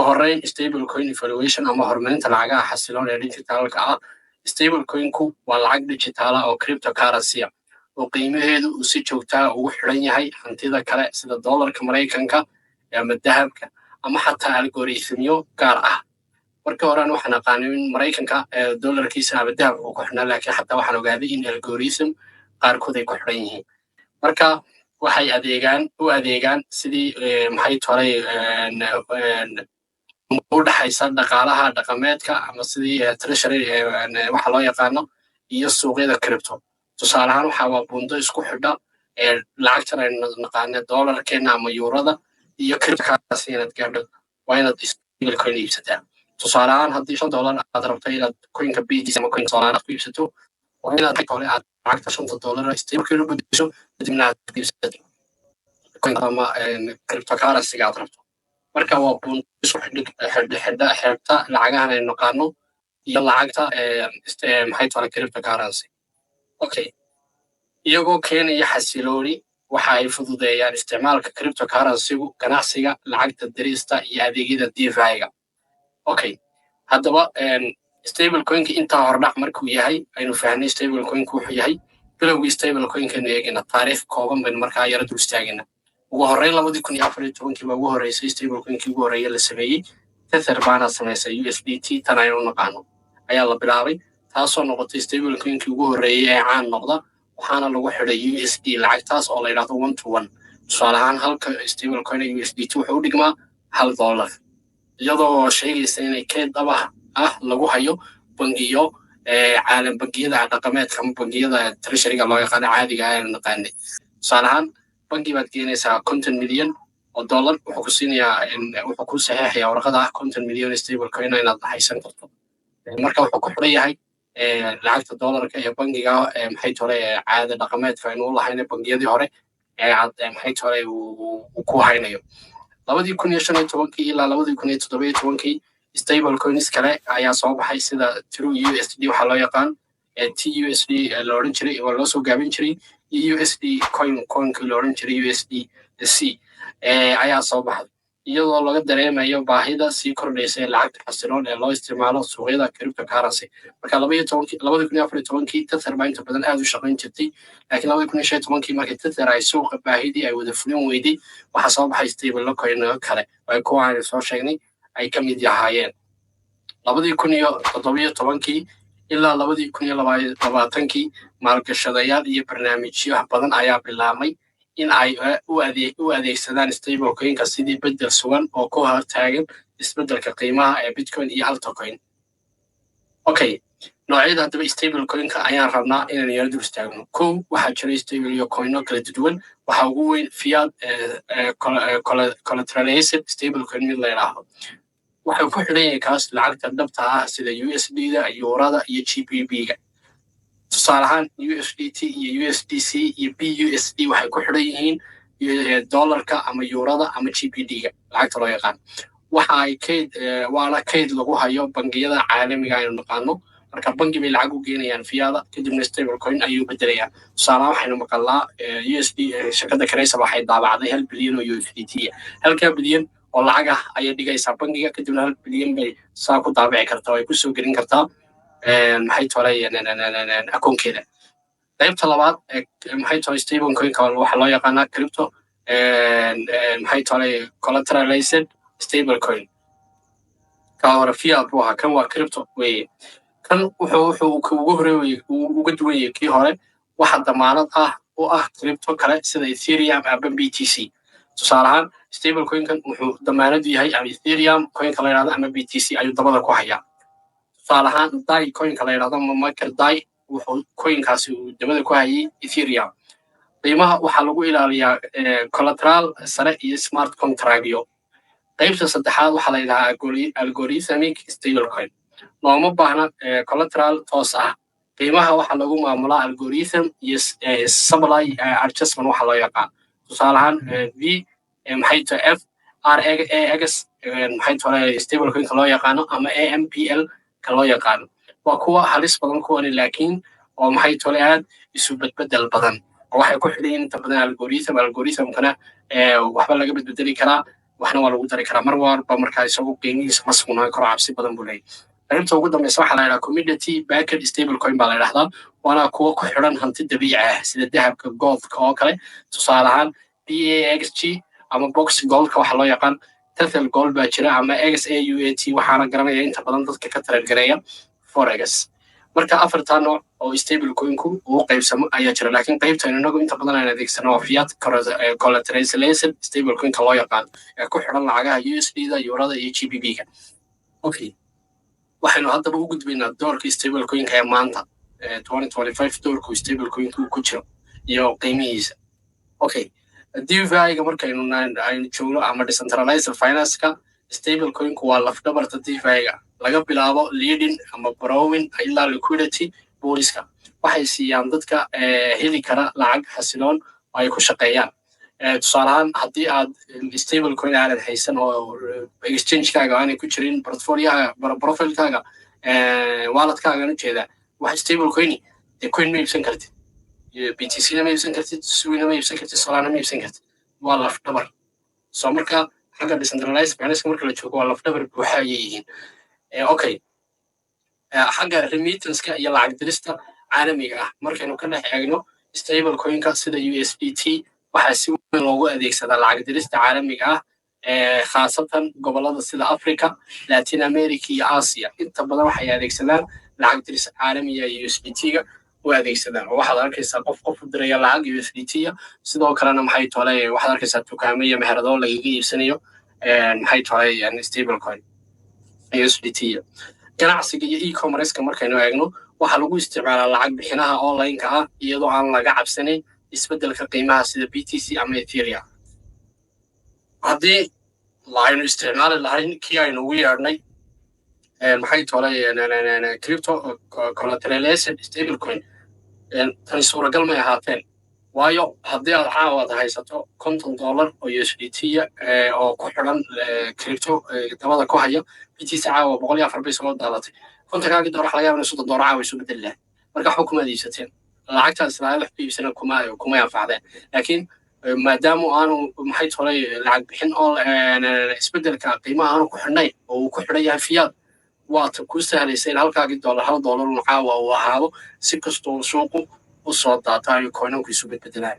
Horeyn, stable coin evaluation ama horumarinta lacagaha xasiloon ee digitalka ah. Stable coinku waa lacag digital ah oo cryptocurrency ah oo qiimaheedu uu si joogtaa ugu xidhan yahay hantida kale, sida dollarka Maraykanka ama dahabka ama xataa algorithmyo gaar ah. Markii hore aan waxaan aqaanay in Maraykanka dollarkiisa ama dahabka uu ku xidhnaa, laakiin xataa waxaan ogaaday in algorithm qaarkood ay ku xidhan yihiin. Marka waxay adeegaan u adeegaan sidii, maxay tolay, u dhexaysa dhaqaalaha dhaqameedka ama sidii treasury waxa loo yaqaano iyo suuqyada crypto. Tusaale ahaan, waxa waa buundo isku xidha lacagtan aynu naqaane dollarkeena ama yuurada iyo cryptocurrency. Inaad gaadho waa inaad stable coin iibsataa. Tusaale ahaan, haddii $5 aad rabto inaad coinka BTC ama coinka Solana aad ku iibsato, waa inaad hore aad lacagta 5-ta dollar stable coin u bedesho, kadibna aad ku iibsato coin ama cryptocurrency-ga aad rabto. Marka waa buundo isku xidha xeebta lacagahan aynu naqaano iyo lacagta, maxay tole, cryptocurrency. Okay, iyagoo keenaya xasilooni, waxa ay fududeeyaan isticmaalka cryptocurrency-gu ganacsiga, lacagta dirista iyo adeegyada DeFi-ga. Okay, haddaba stable coinka intaa hordhac markuu yahay, aynu fahnay stable coinku wuxuu yahay. Bilowgii stable coinkaynu eegayna, taariikh kooban baynu markaa yara dul istaagayna. Ugu horreyn, 2014-kii baa ugu horreysay stable coinkii ugu horreeya la sameeyey. Tether baana samaysay. USDT tan aynu naqaano ayaa la bilaabay, taasoo noqotay stable coinkii ugu horreeyey ee caan noqda. Waxaana lagu xidhay USD lacagtaas oo la yidhahdo one to one. Tusaale ahaan, halka stable coin USDT wuxuu u dhigmaa $1, iyadoo sheegaysa inay keyd dhab ah lagu hayo bangiyo caalam, bangiyada dhaqameedka ama bangiyada treasuryga loo yaqaano caadiga ah aynu naqaanay. Tusaale ahaan, bangi baad keenaysaa $50 milyan, wuxuu ku siinayaa, wuxuu ku saxeexayaa warqada ah 50 milyan stable coin inaad haysan karto. Marka wuxuu ku xidhan yahay lacagta dollarka ee bangiga, maxay tole, caada dhaqameedka aynu u lahayn bangiyadii hore ee cad, maxay tole, uu ku haynayo. 2015-kii ilaa 2017-kii stable coins kale ayaa soo baxay, sida True USD waxaa loo yaqaan, TUSD la odhan jiray oo loo soo gaabin jiray, iyo USD Coin, coinkii la odhan jiray USDC ayaa soo baxday, iyadoo laga dareemayo baahida sii kordhaysa ee lacagta xasiloon ee loo isticmaalo suuqyada cryptocurrency. Marka 12-kii, 2014-kii Tether baa inta badan aad u shaqayn jirtay, laakiin 2015-kii markii Tether ay suuqa baahidii ay wada fulin weyday, waxaa soo baxay stable coin kale oo ay kuwa aynu soo sheegnay ay ka mid yahaayeen. 2017-kii ilaa 2020-kii maalgashadayaal iyo barnaamijyo badan ayaa bilaabmay in ay u adeegsadaan stable coinka sidii bedel sugan oo ku hortaagan isbedelka qiimaha ee Bitcoin iyo altcoin. Okay, noocyada haddaba stable coinka ayaan rabnaa inaynu yaro dul istaagno. Kow, waxaa jira stable iyo coino kala duwan. Waxaa ugu weyn fiat collateralized stable coin mid la yidhaahdo. Waxay ku xidhan yahay kaas lacagta dhabta ah, sida USD da, yuurada iyo GBP-ga. Tusaale ahaan, USDT iyo USDC iyo BUSD waxay ku xidhan yihiin dollarka ama yuurada ama GBP-ga lacagta loo yaqaan. Waxa ay kayd, waana kayd lagu hayo bangiyada caalamiga aynu naqaano. Marka bangi bay lacag u geenayaan fiat-da, kadibna stable coin ayuu bedelayaa. Tusaalahaan, waxaynu maqalnaa USD, shirkadda Cresa waxay daabacday 1 bilyan oo USDT. Halkaa bilyan oo lacag ah ayay dhigaysaa bangiga, kadibna 1 bilyan bay saa ku daabici kartaa oo ay kusoo gelin kartaa, maxay tolay, akoonkeeda. Qaybta labaad, maxay tolay, stable coinka waxaa loo yaqaanaa crypto, maxay tolay, collateralized stable coin. Ka hore fiat buu ahaa, kan waa crypto weye. Kan wuxuu uga hore uga duwan yahay kii hore, waxa damaanad ah u ah crypto kale sida Ethereum ama BTC. Tusaale ahaan, stable coinkan wuxuu damaanad u yahay ama Ethereum coinka la yidhahdo ama BTC ayuu dabada ku hayaa. Tusaale ahaan, DAI coinka la yidhahdo ama Maker DAI, wuxuu coinkaasi uu dabada ku hayay Ethereum. Qiimaha waxaa lagu ilaaliyaa collateral sare iyo smart contractyo. Qaybta saddexaad waxaa la yidhahaa algorithmic stable coin. Looma baahna collateral toos ah. Qiimaha waxaa lagu maamulaa algorithm iyo supply adjustment waxa loo yaqaan. Tusaale ahaan, V, maxay tahay, FRAX, maxay tahay, stable coinka loo yaqaano ama AMPL ka loo yaqaano, waa kuwa halis badan kuwani, laakiin oo, maxay tole, aad isu bedbedel badan oo waxay ku xidhan yihiin inta badan algorithm. Algorithmkana waxba laga bedbedeli karaa. Waxna waa lagu dari karaa mar walba. Markaa isagu qiimihiisa ma sugnaan karo, cabsi badan buu leeyahy. Qaybta ugu dambeysa waxaa la yidhaha commodity backed stable coin baa la yidhahdaa, waana kuwo ku xidhan hanti dabiici ah sida dahabka, goldka oo kale. Tusaale ahaan BAXG ama Box Goldka waxa loo yaqaan, Tether Gold baa jira ama XAUAT, waxaana garanaya inta badan dadka ka trade gareeya forex. Marka afartaa nooc oo stable coinku uu qaybsamo ayaa jira, laakiin qaybtan inagu inta badan aan adeegsano waa fiat collateralized stable coinka loo yaqaan ee ku xidhan lacagaha USD da, eurada iyo GBP ga. Okay, waxaynu haddaba u gudbaynaa doorka stable coinka ee maanta 2025, doorku stable coinku ku jiro iyo qiimihiisa. Okay, DeFi-ga markaynu aynu joogno ama decentralized finance-ka, stable coinku waa lafdhabarta DeFi-ga, laga bilaabo lending ama borrowing ilaa liquidity poolska. Waxay siiyaan dadka heli kara lacag xasiloon oo ay ku shaqeeyaan. Tusaale ahaan, haddii aad stable coin aanad haysan oo exchangekaaga aanay ku jirin, portfoliohaga, profilekaaga, walletkaagan ujeedaa wax stable coini dee, coin ma iibsan kartid, BTC na ma iibsan kartid, Suina ma iibsan kartid, Solana ma iibsan kartid. Waa lafdhabar. So marka xagga decentralized finance marka la joogo, waa lafdhabar buuxa ayay yihiin. Okay, xagga remittance-ka iyo lacag dirista caalamiga ah markaynu ka dhex eegno, stable coinka sida USDT waxaa si weyn loogu adeegsadaa lacag dirista caalamiga ah, khaasatan gobolada sida Africa, Latin America iyo Asia. Inta badan waxay adeegsadaan lacag diris caalamiga USDT-ga u adeegsadaan, oo waxaad arkaysaa qof qof u diraya lacag USDT-ya. Sidoo kalena, maxay tole, waxaad arkaysaa dukaamo iyo meherado lagaga iibsanayo, maxay tole, stable coin USDT. Ganacsiga iyo e-commerce-ka markaynu eegno, waxaa lagu isticmaalaa lacag bixinaha online-ka ah iyadoo aan laga cabsanayn isbeddelka qiimaha sida BTC ama Ethereum. Haddii aynu isticmaali lahayn kii aynu ugu yeedhnay, maxay tolay, crypto collateralized stable coin, tani suuragal may ahaateen. Waayo, haddii aad caawa aad haysato $50 oo USDT oo ku xidhan crypto dabada ku haya, BTC caawa 104 bay soo daadatay, 50-kaagii dollar waxa laga yaaba inay $30 caawa isu bedeli lahayd. Marka waxba kuma iibsateen, lacagtaas ilaa wax ku iibsana kuma anfacdeen. Laakiin maadaama aanu, maxay tolay, lacag bixin oo isbedelka qiimaha aanu ku xidhnayn oo uu ku xidhan yahay fiat, waata kuu sahlaysa in halkaagii dollar $1 un caawa uu ahaado si kastoo suuqu u soo daata ay coinanku isu bedbedelaan.